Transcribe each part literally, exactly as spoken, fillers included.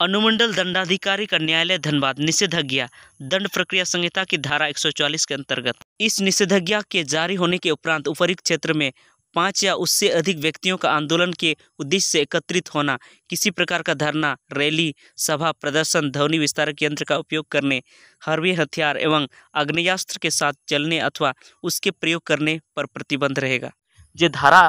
अनुमंडल दंडाधिकारी का न्यायालय धनबाद निषेधाज्ञा दंड प्रक्रिया संहिता की धारा एक सौ चौवालीस के अंतर्गत। इस निषेधाज्ञा के जारी होने के उपरांत उपरोक्त क्षेत्र में पाँच या उससे अधिक व्यक्तियों का आंदोलन के उद्देश्य से एकत्रित होना, किसी प्रकार का धरना, रैली, सभा, प्रदर्शन, ध्वनि विस्तारक यंत्र का उपयोग करने, हर्बी हथियार एवं आग्नेयास्त्र के साथ चलने अथवा उसके प्रयोग करने पर प्रतिबंध रहेगा। ᱡᱮ ᱫᱷᱟᱨᱟ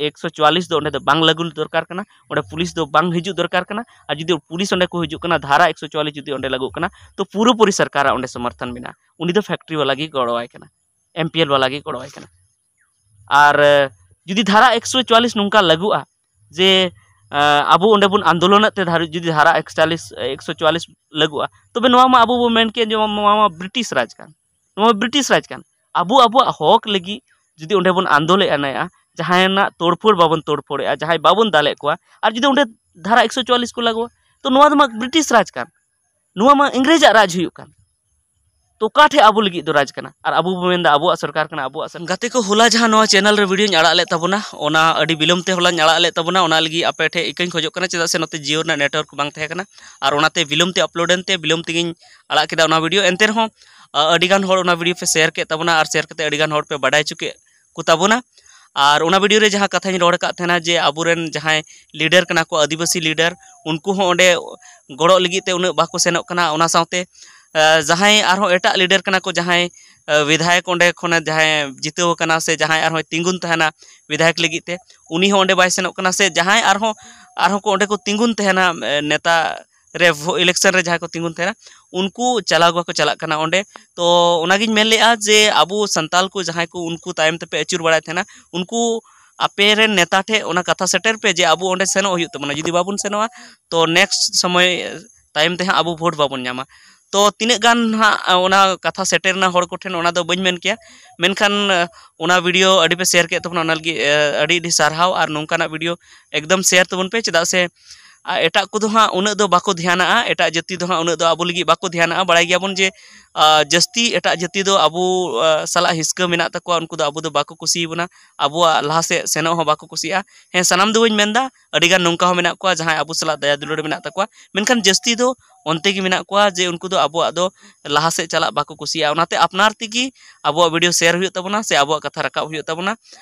ᱮᱠᱥᱚ ᱪᱩᱣᱟᱞᱤᱥ ᱫᱚ ᱚᱸᱰᱮ ᱫᱚ ᱵᱟᱝ ᱞᱟᱹᱜᱩ ᱫᱚᱨᱠᱟᱨ ᱠᱟᱱᱟ, ᱚᱸᱰᱮ ᱯᱩᱞᱤᱥ ᱫᱚ ᱵᱟᱝ ᱦᱤᱡᱩᱜ ᱫᱚᱨᱠᱟᱨ ᱠᱟᱱᱟ᱾ ᱟᱨ ᱡᱩᱫᱤ ᱯᱩᱞᱤᱥ ᱚᱸᱰᱮ ᱠᱚ ᱦᱤᱡᱩᱜ ᱠᱟᱱᱟ, ᱫᱷᱟᱨᱟ ᱮᱠᱥᱚ ᱪᱩᱣᱟᱞᱤᱥ ᱡᱩᱫᱤ ᱚᱸᱰᱮ ᱞᱟᱹᱜᱩᱜ ᱠᱟᱱᱟ, ᱛᱚ ᱯᱩᱨᱟᱹᱯᱩᱨᱤ ᱥᱚᱨᱠᱟᱨᱟᱜ ᱚᱸᱰᱮ ᱥᱚᱢᱚᱨᱛᱷᱚᱱ ᱢᱮᱱᱟᱜᱼᱟ᱾ ᱩᱱᱤ ᱫᱚ ᱯᱷᱮᱠᱴᱨᱤ ᱵᱟᱞᱟ ᱜᱮ ᱜᱚᱲᱚᱣᱟᱭ ᱠᱟᱱᱟ, ᱮᱢᱯᱤᱮᱞ ᱵᱟᱞᱟ ᱜᱮ ᱜᱚᱲᱚᱣᱟᱭ ᱠᱟᱱᱟ᱾ ᱟᱨ ᱮ, ᱡᱩᱫᱤ ᱫᱷᱟᱨᱟ ᱮᱠᱥᱚ ᱪᱩᱣᱟᱞᱤᱥ ᱱᱚᱝᱠᱟ ᱞᱟᱹᱜᱩᱜᱼᱟ ᱡᱮ ᱮ, ᱟᱵᱚ ᱚᱸᱰᱮ ᱵᱚᱱ ᱟᱱᱫᱳᱞᱚᱱᱮᱫ ᱛᱮ ᱫᱷᱟᱨᱟ, ᱡᱩᱫᱤ ᱫᱷᱟᱨᱟ ᱮᱠᱪᱟᱞᱤᱥ, ᱮᱠᱥᱚ ᱪᱩᱣᱟᱞᱤᱥ ᱞᱟᱹᱜᱩᱜᱼᱟ, ᱛᱚᱵᱮ ᱱᱚᱣᱟ ᱢᱟ ᱟᱵᱚ ᱵᱚᱱ ᱢᱮᱱ ᱠᱮᱭᱟ ᱡᱮ ᱱᱚᱣᱟ ᱢᱟ ᱵᱨᱤᱴᱤᱥ ᱨᱟᱡᱽ ᱠᱟᱱ, ᱱᱚᱣᱟ ᱢᱟ ᱵᱨᱤᱴᱤᱥ ᱨᱟᱡᱽ ᱠᱟᱱ᱾ ᱟᱵᱚ ᱟᱵᱚᱣᱟᱜ ᱦᱚᱠ ᱞᱟᱹᱜᱤᱫ ᱡᱩᱫᱤ ᱚᱸᱰᱮ ᱵᱚᱱ ᱟᱱᱫᱳᱞᱚᱱᱮᱫᱼᱟ, ᱡᱟᱦᱟᱸᱭ ᱨᱮᱱᱟᱜ ᱛᱳᱲᱯᱷᱳᱲ ᱵᱟᱵᱚᱱ ᱛᱳᱲᱯᱷᱳᱲᱮᱫᱼᱟ, ᱡᱟᱦᱟᱸᱭ ᱵᱟᱵᱚᱱ ᱫᱟᱞᱮᱫ ᱠᱚᱣᱟ, ᱟᱨ ᱡᱩᱫᱤ ᱚᱸᱰᱮ ᱫᱷᱟᱨᱟ ᱮᱠᱥᱚ ᱪᱩᱣᱟᱞᱤᱥ ᱠᱚ ᱞᱟᱜᱩᱣᱟ, ᱛᱚ ᱱᱚᱣᱟ ᱫᱚ ᱢᱟ ᱵᱨᱤᱴᱤᱥ ᱨᱟᱡᱽ ᱠᱟᱱ, ᱱᱚᱣᱟ ᱢᱟ ᱤᱝᱨᱮᱡᱟᱜ ᱨᱟᱡᱽ ᱦᱩᱭᱩᱜ ᱠᱟᱱ᱾ ᱛᱚ ᱚᱠᱟ ᱴᱷᱮᱡ ᱟᱵᱚ ᱞᱟᱹᱜᱤᱫ ᱫᱚ ᱨᱟᱡᱽ ᱠᱟᱱᱟ? ᱟᱨ ᱟᱵᱚ ᱵᱚ ᱢᱮᱱᱫᱟ ᱟᱵᱚᱣᱟᱜ ᱥᱚᱨᱠᱟᱨ ᱠᱟᱱᱟ, ᱟᱵᱚᱣᱟᱜ ᱥᱚᱨᱠᱟᱨ᱾ ᱜᱟᱛᱮ ᱠᱚ, ᱦᱚᱞᱟ ᱡᱟᱦᱟᱸ ᱱᱚᱣᱟ ᱪᱮᱱᱮᱞ ᱨᱮ ᱵᱷᱤᱰᱤᱭᱳᱧ ᱟᱲᱟᱜ ᱞᱮᱫ ᱛᱟᱵᱚᱱᱟ, ᱚᱱᱟ ᱟᱹᱰᱤ ᱵᱤᱞᱚᱢ ᱛᱮ ᱦᱚᱞᱟᱧ ᱟᱲᱟᱜ ᱞᱮᱫ ᱛᱟᱵᱚᱱᱟ, ᱚᱱᱟ ᱞᱟᱹᱜᱤᱫ ᱟᱯᱮ ᱴᱷᱮᱡ ᱤᱠᱟᱹᱧ ᱠᱷᱚᱡᱚᱜ ᱠᱟᱱᱟ, ᱪᱮᱫᱟᱜ ᱥᱮ ᱱᱚᱛᱮ ᱡᱤᱭᱳ ᱨᱮᱱᱟᱜ ᱱᱮᱴᱣᱟᱨᱠ ᱵᱟᱝ ᱛᱟᱦᱮᱸ ᱠᱟᱱᱟ᱾ ᱟᱨ ᱚᱱᱟᱛᱮ ᱵᱤᱞᱚᱢ ᱛᱮ ᱟᱯᱞᱳᱰ ᱮᱱᱛᱮ ᱵᱤᱞᱚᱢ ᱛᱮᱜᱮᱧ ᱟᱲᱟᱜ ᱠᱮᱫᱟ ᱚᱱᱟ ᱵᱷᱤᱰᱤᱭᱳ᱾ ᱮᱱᱛᱮ ᱨᱮᱦᱚᱸ, ᱟ, ᱟᱹᱰᱤ ᱜᱟᱱ ᱦᱚᱲ ᱚᱱᱟ ᱵᱷᱤᱰᱤᱭᱳ ᱯᱮ ᱥᱮᱭᱟᱨ ᱠᱮᱫ ᱛᱟᱵᱚᱱᱟ ᱟᱨ ᱥᱮᱭᱟᱨ ᱠᱟᱛᱮ ᱟᱹᱰᱤ ᱜᱟᱱ ᱦᱚᱲ ᱯᱮ ᱵᱟᱰᱟᱭ ᱦᱚᱪᱚ ᱠᱮᱫ ᱠᱚ ᱛᱟᱵᱚᱱᱟ᱾ ᱟᱨ ᱚᱱᱟ ᱵᱷᱤᱰᱤᱭᱳ ᱨᱮ ᱡᱟᱦᱟᱸ ᱠᱟᱛᱷᱟᱧ ᱨᱚᱲ ᱟᱠᱟᱫ ᱛᱟᱦᱮᱱᱟ ᱡᱮ ᱟᱵᱚᱨᱮᱱ ᱡᱟᱦᱟᱸᱭ ᱞᱤᱰᱟᱨ ᱠᱟᱱᱟ ᱠᱚ, ᱟᱹᱫᱤᱵᱟᱹᱥᱤ ᱞᱤᱰᱟᱨ, ᱩᱱᱠᱩ ᱦᱚᱸ ᱚᱸᱰᱮ ᱜᱚᱲᱚᱜ ᱞᱟᱹᱜᱤᱫ ᱛᱮ ᱩᱱᱟᱹᱜ ᱵᱟᱠᱚ ᱥᱮᱱᱚᱜ ᱠᱟᱱᱟ᱾ ᱚᱱᱟ ᱥᱟᱶᱛᱮ, ᱟ, ᱡᱟᱦᱟᱸᱭ ᱟᱨᱦᱚᱸ ᱮᱴᱟᱜ ᱞᱤᱰᱟᱨ ᱠᱟᱱᱟ ᱠᱚ, ᱡᱟᱦᱟᱸᱭ, ᱟ, ᱵᱤᱫᱷᱟᱭᱚᱠ ᱚᱸᱰᱮ ᱠᱷᱚᱱᱮ ᱡᱟᱦᱟᱸᱭ ᱡᱤᱛᱟᱹᱣ ᱟᱠᱟᱱᱟ ᱥᱮ ᱡᱟᱦᱟᱸᱭ ᱟᱨᱦᱚᱸᱭ ᱛᱤᱸᱜᱩᱱ ᱛᱟᱦᱮᱱᱟ ᱵᱤᱫᱷᱟᱭᱚᱠ ᱞᱟᱹᱜᱤᱫ ᱛᱮ, ᱩᱱᱤ ᱦᱚᱸ ᱚᱸᱰᱮ ᱵᱟᱭ ᱥᱮᱱᱚᱜ ᱠᱟᱱᱟ᱾ ᱥᱮ ᱡᱟᱦᱟᱸᱭ ᱟᱨᱦᱚᱸ, ᱟᱨᱦᱚᱸ ᱠᱚ ᱚᱸᱰᱮ ᱠᱚ ᱛᱤᱸᱜᱩᱱ ᱛᱟᱦᱮᱱᱟ, ᱮ, ᱱᱮᱛᱟ ᱨᱮ ᱵᱷᱳ-, ᱤᱞᱮᱠᱥᱚᱱ ᱨᱮ ᱡᱟᱦᱟᱸᱭ ᱠᱚ ᱛᱤᱸᱜᱩᱱ ᱛᱟᱦᱮᱱᱟ, ᱩᱱᱠᱩ ᱪᱟᱞᱟᱣ ᱜᱮ ᱵᱟᱠᱚ ᱪᱟᱞᱟᱜ ᱠᱟᱱᱟ ᱚᱸᱰᱮ᱾ ᱛᱚ ᱚᱱᱟᱜᱤᱧ ᱢᱮᱱ ᱞᱮᱜᱼᱟ ᱡᱮ ᱟᱵᱚ ᱥᱟᱱᱛᱟᱞ ᱠᱚ ᱡᱟᱦᱟᱸᱭ ᱠᱚ ᱩᱱᱠᱩ ᱛᱟᱭᱚᱢ ᱛᱮᱯᱮ ᱟᱹᱪᱩᱨ ᱵᱟᱲᱟᱭ ᱛᱟᱦᱮᱱᱟ, ᱩᱱᱠᱩ ᱟᱯᱮ ᱨᱮᱱ ᱱᱮᱛᱟ ᱴᱷᱮᱡ ᱚᱱᱟ ᱠᱟᱛᱷᱟ ᱥᱮᱴᱮᱨ ᱯᱮ ᱡᱮ ᱟᱵᱚ ᱚᱸᱰᱮ ᱥᱮᱱᱚᱜ ᱦᱩᱭᱩᱜ ᱛᱟᱵᱚᱱᱟ᱾ ᱡᱩᱫᱤ ᱵᱟᱵᱚᱱ ᱥᱮᱱᱚᱜᱼᱟ, ᱛᱚ ᱱᱮᱠᱥᱴ ᱥᱚᱢᱚᱭ ᱛᱟᱭᱚᱢ ᱛᱮ ᱦᱟᱸᱜ ᱟᱵᱚ ᱵᱷᱳᱴ ᱵᱟᱵᱚᱱ ᱧᱟᱢᱟ᱾ ᱛᱚ ᱛᱤᱱᱟᱹᱜ ᱜᱟᱱ ᱦᱟᱸᱜ ᱚᱱᱟ ᱠᱟᱛᱷᱟ ᱥᱮᱴᱮᱨ ᱮᱱᱟ ᱦᱚᱲ ᱠᱚᱴᱷᱮᱱ, ᱚᱱᱟ ᱫᱚ ᱵᱟᱹᱧ ᱢᱮᱱ ᱠᱮᱭᱟ, ᱢᱮᱱᱠᱷᱟᱱ ᱚᱱᱟ ᱵᱷᱤᱰᱤᱭᱳ ᱟᱹᱰᱤ ᱯᱮ ᱥᱮᱭᱟᱨ ᱠᱮᱫ ᱛᱟᱵᱚᱱᱟ, ᱚᱱᱟ ᱞᱟᱹᱜᱤᱫ, ᱮ, ᱟᱹᱰᱤ ᱟᱹᱰᱤ ᱥᱟᱨᱦᱟᱣ᱾ ᱟᱨ ᱱᱚᱝᱠᱟᱱᱟᱜ ᱵᱷᱤᱰᱤᱭᱳ ᱮᱠᱫᱚᱢ ᱥᱮᱭᱟᱨ ᱛᱟᱵᱚᱱ ᱯᱮ, ᱪᱮᱫᱟᱜ ᱥᱮ ᱟᱨ ᱮᱴᱟᱜ ᱠᱚᱫᱚ ᱦᱟᱸᱜ ᱩᱱᱟᱹᱜ ᱫᱚ ᱵᱟᱠᱚ ᱫᱷᱮᱭᱟᱱᱟᱜᱼᱟ, ᱮᱴᱟᱜ ᱡᱟᱹᱛᱤ ᱫᱚ ᱦᱟᱸᱜ ᱩᱱᱟᱹᱜ ᱫᱚ ᱟᱵᱚ ᱞᱟᱹᱜᱤᱫ ᱵᱟᱠᱚ ᱫᱷᱮᱭᱟᱱᱟᱜᱼᱟ᱾ ᱵᱟᱲᱟᱭ ᱜᱮᱭᱟᱵᱚᱱ ᱡᱮ ᱟᱨ ᱡᱟᱹᱥᱛᱤ ᱮᱴᱟᱜ ᱡᱟᱹᱛᱤ ᱫᱚ ᱟᱵᱚ ᱟᱨ ᱥᱟᱞᱟᱜ ᱦᱤᱥᱠᱟᱹ ᱢᱮᱱᱟᱜ ᱛᱟᱠᱚᱣᱟ, ᱩᱱᱠᱩ ᱫᱚ ᱟᱵᱚ ᱫᱚ ᱵᱟᱠᱚ ᱠᱩᱥᱤᱭᱟᱵᱚᱱᱟ, ᱟᱵᱚᱣᱟᱜ ᱞᱟᱦᱟ ᱥᱮᱫ ᱥᱮᱱᱚᱜ ᱦᱚᱸ ᱵᱟᱠᱚ ᱠᱩᱥᱤᱭᱟᱜᱼᱟ᱾ ᱦᱮᱸ, ᱥᱟᱱᱟᱢ ᱫᱚ ᱵᱟᱹᱧ ᱢᱮᱱᱫᱟ, ᱟᱹᱰᱤᱜᱟᱱ ᱱᱚᱝᱠᱟ ᱦᱚᱸ ᱢᱮᱱᱟᱜ ᱠᱚᱣᱟ ᱡᱟᱦᱟᱸᱭ ᱟᱵᱚ ᱥᱟᱞᱟᱜ ᱫᱟᱭᱟ ᱫᱩᱞᱟᱹᱲ ᱢᱮᱱᱟᱜ ᱛᱟᱠᱚᱣᱟ, ᱢᱮᱱᱠᱷᱟᱱ ᱡᱟᱹᱥᱛᱤ ᱫᱚ ᱚᱱᱛᱮ ᱜᱮ ᱢᱮᱱᱟᱜ ᱠᱚᱣᱟ ᱡᱮ ᱩᱱᱠᱩ ᱫᱚ ᱟᱵᱚᱣᱟᱜ ᱫᱚ ᱞᱟᱦᱟ ᱥᱮᱫ ᱪᱟᱞᱟᱜ ᱵᱟᱠᱚ ᱠᱩᱥᱤᱭᱟᱜᱼᱟ᱾ ᱚᱱᱟᱛᱮ ᱟᱯᱱᱟᱨ ᱛᱮᱜᱮ ᱟᱵᱚᱣᱟᱜ video share ᱦᱩᱭᱩᱜ ᱛᱟᱵᱚᱱᱟ ᱥᱮ ᱟᱵᱚᱣᱟᱜ ᱠᱟᱛᱷᱟ ᱨᱟᱠᱟᱵ ᱦᱩᱭᱩᱜ ᱛᱟᱵᱚᱱᱟ,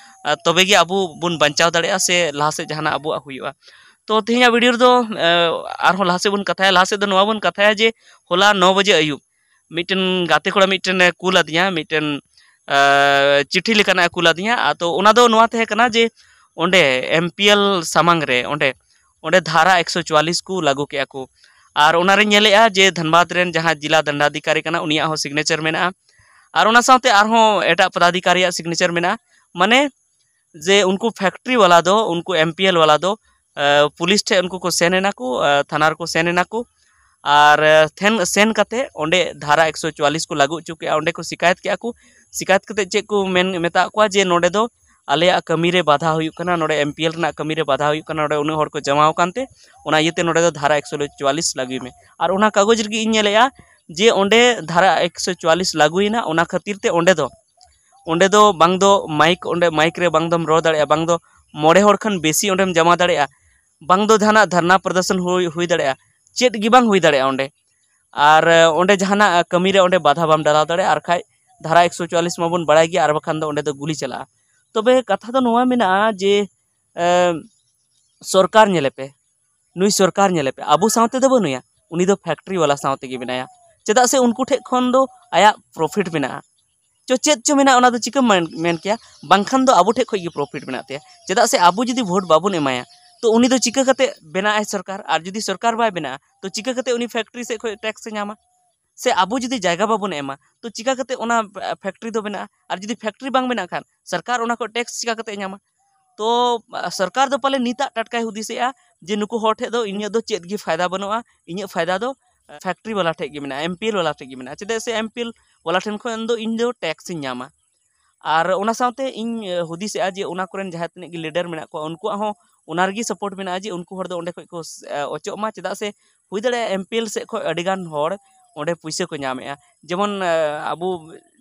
ᱟᱨ ᱛᱚᱵᱮ ᱜᱮ ᱟᱵᱚ ᱵᱚᱱ ᱵᱟᱧᱪᱟᱣ ᱫᱟᱲᱮᱭᱟᱜᱼᱟ ᱥᱮ ᱞᱟᱦᱟ ᱥᱮᱫ ᱡᱟᱦᱟᱱᱟᱜ ᱟᱵᱚᱣᱟᱜ ᱦᱩᱭᱩᱜᱼᱟ᱾ ᱛᱚ ᱛᱮᱦᱮᱧᱟᱜ video ᱨᱮᱫᱚ ᱟᱨᱦᱚᱸ ᱞᱟᱦᱟ ᱥᱮᱫ ᱵᱚᱱ ᱠᱟᱛᱷᱟᱭᱟ᱾ ᱞᱟᱦᱟ ᱥᱮᱫ ᱫᱚ ᱱᱚᱣᱟ ᱵᱚᱱ ᱠᱟᱛᱷᱟᱭᱟ ᱡᱮ ᱦᱚᱞᱟ ᱱᱚ ᱵᱟᱡᱮ ᱟᱹᱭᱩᱵ ᱢᱤᱫᱴᱮᱱ ᱜᱟᱛᱮ ᱠᱚᱲᱟ ᱢᱤᱫᱴᱮᱱ ᱮ ᱠᱩᱞ ᱟᱹᱫᱤᱧᱟ, ᱢᱤᱫᱴᱮᱱ ᱪᱤᱴᱷᱤ ᱞᱮᱠᱟᱱᱟᱜ ᱮ ᱠᱩᱞ ᱟᱹᱫᱤᱧᱟ᱾ ᱟᱫᱚ ᱚᱱᱟ ᱫᱚ ᱱᱚᱣᱟ ᱛᱟᱦᱮᱸ ᱠᱟᱱᱟ ᱡᱮ ᱚᱸᱰᱮ MPL ᱥᱟᱢᱟᱝ ᱨᱮ ᱚᱸᱰᱮ ᱚᱸᱰᱮ ᱫᱷᱟᱨᱟ ᱮᱠᱥᱚ ᱪᱩᱣᱟᱞᱤᱥ ᱠᱚ ᱞᱟᱹᱜᱩ ᱠᱮᱜᱼᱟ ᱠᱚ᱾ ᱟᱨ ᱚᱱᱟᱨᱮᱧ ᱧᱮᱞᱮᱜᱼᱟ ᱡᱮ ᱫᱷᱟᱱᱵᱟᱫᱽ ᱨᱮᱱ ᱡᱟᱦᱟᱸᱭ ᱡᱮᱞᱟ ᱫᱟᱱᱰᱟᱫᱷᱤᱠᱟᱨᱤ ᱠᱟᱱᱟ, ᱩᱱᱤᱭᱟᱜ ᱦᱚᱸ signature ᱢᱮᱱᱟᱜᱼᱟ᱾ ᱟᱨ ᱚᱱᱟ ᱥᱟᱶᱛᱮ ᱟᱨᱦᱚᱸ ᱮᱴᱟᱜ ᱯᱚᱫᱟᱫᱷᱤᱠᱟᱨᱤᱭᱟᱜ signature ᱢᱮᱱᱟᱜᱼᱟ᱾ ᱢᱟᱱᱮ ᱡᱮ ᱩᱱᱠᱩ factory ᱵᱟᱞᱟ ᱫᱚ, ᱩᱱᱠᱩ MPL ᱵᱟᱞᱟ ᱫᱚ ᱯᱩᱞᱤᱥ ᱴᱷᱮᱱ ᱩᱱᱠᱩ ᱠᱚ ᱥᱮᱱ ᱮᱱᱟ ᱠᱚ, ᱛᱷᱟᱱᱟ ᱨᱮᱠᱚ ᱥᱮᱱ ᱮᱱᱟ ᱠᱚ᱾ ᱟᱨ ᱥᱮᱱ ᱥᱮᱱ ᱠᱟᱛᱮ ᱚᱸᱰᱮ ᱫᱷᱟᱨᱟ ᱮᱠᱥᱚ ᱪᱩᱣᱟᱞᱤᱥ ᱠᱚ ᱞᱟᱹᱜᱩ ᱦᱚᱪᱚ ᱠᱮᱜᱼᱟ᱾ ᱚᱸᱰᱮ ᱠᱚ ᱥᱤᱠᱟᱭᱮᱛ ᱠᱮᱜᱼᱟ ᱠᱚ᱾ ᱥᱤᱠᱟᱭᱮᱛ ᱠᱟᱛᱮ ᱪᱮᱫ ᱠᱚ ᱢᱮᱱ ᱢᱮᱛᱟᱜ ᱠᱚᱣᱟ ᱡᱮ ᱱᱚᱸᱰᱮ ᱫᱚ ᱟᱞᱮᱭᱟᱜ ᱠᱟᱹᱢᱤ ᱨᱮ ᱵᱟᱫᱷᱟ ᱦᱩᱭᱩᱜ ᱠᱟᱱᱟ, ᱱᱚᱸᱰᱮ MPL ᱨᱮᱱᱟᱜ ᱠᱟᱹᱢᱤ ᱨᱮ ᱵᱟᱫᱷᱟ ᱦᱩᱭᱩᱜ ᱠᱟᱱᱟ, ᱱᱚᱸᱰᱮ ᱩᱱᱟᱹᱜ ᱦᱚᱲ ᱠᱚ ᱡᱟᱢᱟ ᱟᱠᱟᱱ ᱛᱮ, ᱚᱱᱟ ᱤᱭᱟᱹᱛᱮ ᱱᱚᱸᱰᱮ ᱫᱚ ᱫᱷᱟᱨᱟ ᱮᱠᱥᱚ ᱪᱩᱣᱟᱞᱤᱥ ᱞᱟᱹᱜᱩᱭ ᱢᱮ᱾ ᱟᱨ ᱚᱱᱟ ᱠᱟᱜᱚᱡᱽ ᱨᱮᱜᱮ ᱤᱧ ᱧᱮᱞᱮᱜᱼᱟ ᱡᱮ ᱚᱸᱰᱮ ᱫᱷᱟᱨᱟ ᱮᱠᱥᱚ ᱪᱩᱣᱟᱞᱤᱥ ᱞᱟᱹᱜᱩᱭᱮᱱᱟ, ᱚᱱᱟ ᱠᱷᱟᱹᱛᱤᱨ ᱛᱮ ᱚᱸᱰᱮ ᱫᱚ ᱚᱸᱰᱮ ᱫᱚ ᱵᱟᱝ ᱫᱚ ᱢᱟᱭᱤᱠ, ᱚᱸᱰᱮ ᱢᱟᱭᱤᱠ ᱨᱮ ᱵᱟᱝ ᱫᱚᱢ ᱨᱚᱲ ᱫᱟᱲᱮᱭᱟᱜᱼᱟ, ᱵᱟᱝ ᱫᱚ ᱢᱚᱬᱮ ᱦᱚᱲ ᱠᱷᱚᱱ ᱵᱮᱥᱤ ᱚᱸᱰᱮᱢ ᱡᱟᱢᱟ ᱫᱟᱲᱮᱭᱟᱜᱼᱟ, ᱵᱟᱝ ᱫᱚ ᱡᱟᱦᱟᱱᱟᱜ ᱫᱷᱟᱨᱱᱟ ᱯᱨᱚᱫᱚᱨᱥᱚᱱ ᱦᱩᱭ ᱦᱩᱭ ᱫᱟᱲᱮᱭᱟᱜᱼᱟ, ᱪᱮᱫ ᱜᱮ ᱵᱟᱝ ᱦᱩᱭ ᱫᱟᱲᱮᱭᱟᱜᱼᱟ ᱚᱸᱰᱮ᱾ ᱟᱨ ᱚᱸᱰᱮ ᱡᱟᱦᱟᱱᱟᱜ ᱠᱟᱹᱢᱤ ᱨᱮ ᱚᱸᱰᱮ ᱵᱟᱫᱷᱟ ᱵᱟᱢ ᱰᱟᱞᱟᱣ ᱫᱟᱲᱮᱭᱟᱜᱼᱟ᱾ ᱟᱨ ᱠᱷᱟᱡ ᱫᱷᱟᱨᱟ ᱮᱠᱥᱚ ᱪᱩᱣᱟᱞᱤᱥ ᱢᱟᱵᱚᱱ ᱵᱟᱲᱟᱭ ᱜᱮᱭᱟ, ᱟᱨ ᱵᱟᱠᱷᱟᱱ ᱫᱚ ᱚᱸᱰᱮ ᱫᱚ ᱜᱩᱞᱤ ᱪᱟᱞᱟᱜᱼᱟ᱾ ᱛᱚᱵᱮ ᱠᱟᱛᱷᱟ ᱫᱚ ᱱᱚᱣᱟ ᱢᱮᱱᱟᱜᱼᱟ ᱡᱮ ᱮ, ᱥᱚᱨᱠᱟᱨ ᱧᱮᱞᱮ ᱯᱮ, ᱱᱩᱭ ᱥᱚᱨᱠᱟᱨ ᱧᱮᱞᱮ ᱯᱮ, ᱟᱵᱚ ᱥᱟᱶᱛᱮ ᱫᱚ ᱵᱟᱹᱱᱩᱭᱟ, ᱩᱱᱤ ᱫᱚ factory ᱵᱟᱞᱟ ᱥᱟᱶ ᱛᱮᱜᱮ ᱢᱮᱱᱟᱭᱟ᱾ ᱪᱮᱫᱟᱜ ᱥᱮ ᱩᱱᱠᱩ ᱴᱷᱮᱡ ᱠᱷᱚᱱ ᱫᱚ ᱟᱭᱟᱜ profit ᱢᱮᱱᱟᱜᱼᱟ᱾ ᱪᱚ ᱪᱮᱫ ᱪᱚ ᱢᱮᱱᱟᱜᱼᱟ, ᱚᱱᱟ ᱫᱚ ᱪᱤᱠᱟᱹᱢ ᱢᱮᱱ, ᱢᱮᱱ ᱠᱮᱭᱟ? ᱵᱟᱝᱠᱷᱟᱱ ᱫᱚ ᱟᱵᱚ ᱴᱷᱮᱡ ᱠᱷᱚᱡ ᱜᱮ profit ᱢᱮᱱᱟᱜ ᱛᱟᱭᱟ᱾ ᱪᱮᱫᱟᱜ ᱥᱮ ᱟᱵᱚ ᱡᱩᱫᱤ vote ᱵᱟᱵᱚᱱ ᱮᱢᱟᱭᱟ, ᱛᱚ ᱩᱱᱤ ᱫᱚ ᱪᱤᱠᱟᱹ ᱠᱟᱛᱮ ᱵᱮᱱᱟᱜ ᱟᱭ ᱥᱚᱨᱠᱟᱨ? ᱟᱨ ᱡᱩᱫᱤ ᱥᱚᱨᱠᱟᱨ ᱵᱟᱭ ᱵᱮᱱᱟᱜᱼᱟ, ᱛᱚ ᱪᱤᱠᱟᱹ ᱠᱟᱛᱮ ᱩᱱᱤ factory ᱥᱮᱫ ᱠᱷᱚᱡ tax ᱮ ᱧᱟᱢᱟ? ᱥᱮ ᱟᱵᱚ ᱡᱩᱫᱤ ᱡᱟᱭᱜᱟ ᱵᱟᱵᱚᱱ ᱮᱢᱟ, ᱛᱚ ᱪᱤᱠᱟ ᱠᱟᱛᱮ ᱚᱱᱟ factory ᱫᱚ ᱵᱮᱱᱟᱜᱼᱟ? ᱟᱨ ᱡᱩᱫᱤ factory ᱵᱟᱝ ᱵᱮᱱᱟᱜ ᱠᱷᱟᱱ, ᱥᱚᱨᱠᱟᱨ ᱚᱱᱟ ᱠᱷᱚᱡ tax ᱪᱤᱠᱟ ᱠᱟᱛᱮ ᱧᱟᱢᱟ? ᱛᱚ ᱥᱚᱨᱠᱟᱨ ᱫᱚ ᱯᱟᱞᱮ ᱱᱤᱛᱟᱜ ᱴᱟᱴᱠᱟᱭ ᱦᱩᱫᱤᱥᱮᱜᱼᱟ ᱡᱮ ᱱᱩᱠᱩ ᱦᱚᱲ ᱴᱷᱮᱡ ᱫᱚ ᱤᱧᱟᱹᱜ ᱫᱚ ᱪᱮᱫ ᱜᱮ ᱯᱷᱟᱭᱫᱟ ᱵᱟᱹᱱᱩᱜᱼᱟ, ᱤᱧᱟᱹᱜ ᱯᱷᱟᱭᱫᱟ ᱫᱚ factory ᱵᱟᱞᱟ ᱴᱷᱮᱡ ᱜᱮ ᱢᱮᱱᱟᱜᱼᱟ, MPL ᱵᱟᱞᱟ ᱴᱷᱮᱡ ᱜᱮ ᱢᱮᱱᱟᱜᱼᱟ᱾ ᱪᱮᱫᱟᱜ ᱥᱮ MPL ᱵᱟᱞᱟ ᱴᱷᱮᱱ ᱠᱷᱚᱱ ᱫᱚ ᱤᱧ ᱫᱚ tax ᱤᱧ ᱧᱟᱢᱟ᱾ ᱟᱨ ᱚᱱᱟ ᱥᱟᱶᱛᱮ ᱤᱧ ᱦᱩᱫᱤᱥᱮᱜᱼᱟ ᱡᱮ ᱚᱱᱟ ᱠᱚᱨᱮᱱ ᱡᱟᱦᱟᱸ ᱛᱤᱱᱟᱹᱜ ᱜᱮ leader ᱢᱮᱱᱟᱜ ᱠᱚᱣᱟ, ᱩᱱᱠᱩᱣᱟᱜ ᱦᱚᱸ ᱚᱱᱟ ᱨᱮᱜᱮ ᱥᱟᱯᱳᱨᱴ ᱢᱮᱱᱟᱜᱼᱟ ᱡᱮ ᱩᱱᱠᱩ ᱦᱚᱲ ᱫᱚ ᱚᱸᱰᱮ ᱠᱷᱚᱡ ᱠᱚ ᱚᱪᱚᱜ ᱢᱟ᱾ ᱪᱮᱫᱟᱜ ᱥᱮ ᱦᱩᱭ ᱫᱟᱲᱮᱭᱟᱜᱼᱟ ᱮᱢ ᱯᱤ ᱮᱞ ᱥᱮᱫ ᱠᱷᱚᱡ ᱟᱹᱰᱤ ᱜᱟᱱ ᱦᱚᱲ ᱚᱸᱰᱮ ᱯᱩᱭᱥᱟᱹ ᱠᱚ ᱧᱟᱢᱮᱜᱼᱟ᱾ ᱡᱮᱢᱚᱱ ᱟᱵᱚ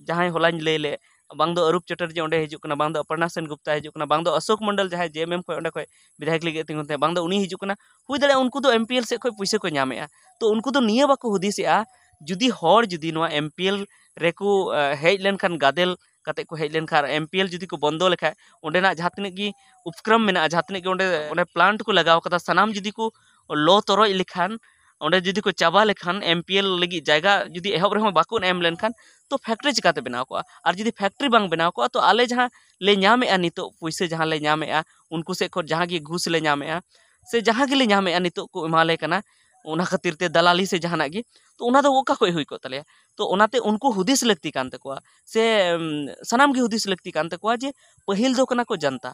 ᱡᱟᱦᱟᱸᱭ ᱦᱚᱞᱟᱧ ᱞᱟᱹᱭ ᱞᱮᱫ, ᱵᱟᱝ ᱫᱚ ᱚᱨᱩᱯ ᱪᱮᱴᱟᱨᱡᱤ ᱚᱸᱰᱮ ᱦᱤᱡᱩᱜ ᱠᱟᱱᱟ, ᱵᱟᱝ ᱫᱚ ᱚᱯᱚᱨᱱᱟ ᱥᱮᱱ ᱜᱩᱯᱛᱟ ᱦᱤᱡᱩᱜ ᱠᱟᱱᱟ, ᱵᱟᱝ ᱫᱚ ᱚᱥᱳᱠ ᱢᱚᱱᱰᱚᱞ ᱡᱟᱦᱟᱸᱭ ᱡᱮ ᱮᱢ ᱮᱢ ᱠᱷᱚᱡ ᱚᱸᱰᱮ ᱠᱷᱚᱡ ᱵᱤᱫᱷᱟᱭᱚᱠ ᱞᱟᱹᱜᱤᱫ ᱛᱤᱸᱜᱩᱱ ᱛᱟᱦᱮᱸᱫ, ᱵᱟᱝ ᱫᱚ ᱩᱱᱤ ᱦᱤᱡᱩᱜ ᱠᱟᱱᱟ᱾ ᱦᱩᱭ ᱫᱟᱲᱮᱭᱟᱜᱼᱟ ᱩᱱᱠᱩ ᱫᱚ ᱮᱢ ᱯᱤ ᱮᱞ ᱥᱮᱫ ᱠᱷᱚᱡ ᱯᱩᱭᱥᱟᱹ ᱠᱚ ᱧᱟᱢᱮᱜᱼᱟ᱾ ᱛᱚ ᱩᱱᱠᱩ ᱫᱚ ᱱᱤᱭᱟᱹ ᱵᱟᱠᱚ ᱦᱩᱫᱤᱥᱮᱜᱼᱟ, ᱡᱩᱫᱤ ᱦᱚᱲ ᱡᱩᱫᱤ ᱱᱚᱣᱟ ᱮᱢ ᱯᱤ ᱮᱞ ᱨᱮᱠᱚ ᱦᱮᱡ ᱞᱮᱱᱠᱷᱟᱱ, ᱜᱟᱫᱮᱞ ᱠᱟᱛᱮ ᱠᱚ ᱦᱮᱡ ᱞᱮᱱᱠᱷᱟᱱ, ᱟᱨ ᱮᱢ ᱯᱤ ᱮᱞ ᱡᱩᱫᱤ ᱠᱚ ᱵᱚᱱᱫᱚ ᱞᱮᱠᱷᱟᱡ, ᱚᱸᱰᱮᱱᱟᱜ ᱡᱟᱦᱟᱸ ᱛᱤᱱᱟᱹᱜ ᱜᱮ ᱩᱯᱠᱨᱚᱢ ᱢᱮᱱᱟᱜᱼᱟ, ᱡᱟᱦᱟᱸ ᱛᱤᱱᱟᱹᱜ ᱜᱮ ᱚᱸᱰᱮ ᱚᱸᱰᱮ ᱯᱞᱟᱱᱴ ᱠᱚ ᱞᱟᱜᱟᱣ ᱠᱟᱫᱟ, ᱥᱟᱱᱟᱢ ᱡᱩᱫᱤ ᱠᱚ ᱞᱚ ᱛᱚᱨᱚᱡ ᱞᱮᱠᱷᱟᱱ, ᱚᱸᱰᱮ ᱡᱩᱫᱤ ᱠᱚ ᱪᱟᱵᱟ ᱞᱮᱠᱷᱟᱱ, ᱮᱢ ᱯᱤ ᱮᱞ ᱞᱟᱹᱜᱤᱫ ᱡᱟᱭᱜᱟ ᱡᱩᱫᱤ ᱮᱦᱚᱵ ᱨᱮᱦᱚᱸ ᱵᱟᱠᱚ ᱮᱢ ᱞᱮᱱᱠᱷᱟᱱ, ᱛᱚ ᱯᱷᱮᱠᱴᱨᱤ ᱪᱤᱠᱟᱛᱮ ᱵᱮᱱᱟᱣ ᱠᱚᱜᱼᱟ? ᱟᱨ ᱡᱩᱫᱤ ᱯᱷᱮᱠᱴᱨᱤ ᱵᱟᱝ ᱵᱮᱱᱟᱣ ᱠᱚᱜᱼᱟ, ᱛᱚ ᱟᱞᱮ ᱡᱟᱦᱟᱸ ᱞᱮ ᱧᱟᱢᱮᱜᱼᱟ ᱱᱤᱛᱚᱜ ᱯᱩᱭᱥᱟᱹ ᱡᱟᱦᱟᱸ ᱞᱮ ᱧᱟᱢᱮᱜᱼᱟ, ᱩᱱᱠᱩ ᱥᱮᱫ ᱠᱷᱚᱱ ᱡᱟᱦᱟᱸ ᱜᱮ ᱜᱷᱩᱥ ᱞᱮ ᱧᱟᱢᱮᱜᱼᱟ, ᱥᱮ ᱡᱟᱦᱟᱸ ᱜᱮᱞᱮ ᱧᱟᱢᱮᱜᱼᱟ ᱱᱤᱛᱚᱜ ᱠᱚ ᱮᱢᱟᱞᱮ ᱠᱟᱱᱟ, ᱚᱱᱟ ᱠᱷᱟᱹᱛᱤᱨ ᱛᱮ ᱫᱟᱞᱟᱞᱤ ᱥᱮ ᱡᱟᱦᱟᱱᱟᱜ ᱜᱮ, ᱛᱚ ᱚᱱᱟ ᱫᱚ ᱚᱠᱟ ᱠᱷᱚᱡ ᱦᱩᱭ ᱠᱚᱜ ᱛᱟᱞᱮᱭᱟ? ᱛᱚ ᱚᱱᱟᱛᱮ ᱩᱱᱠᱩ ᱦᱩᱫᱤᱥ ᱞᱟᱹᱠᱛᱤ ᱠᱟᱱ ᱛᱟᱠᱚᱣᱟ, ᱥᱮ ᱩᱢ, ᱥᱟᱱᱟᱢ ᱜᱮ ᱦᱩᱫᱤᱥ ᱞᱟᱹᱠᱛᱤ ᱠᱟᱱ ᱛᱟᱠᱚᱣᱟ ᱡᱮ ᱯᱟᱹᱦᱤᱞ ᱫᱚ ᱠᱟᱱᱟ ᱠᱚ ᱡᱟᱱᱛᱟ,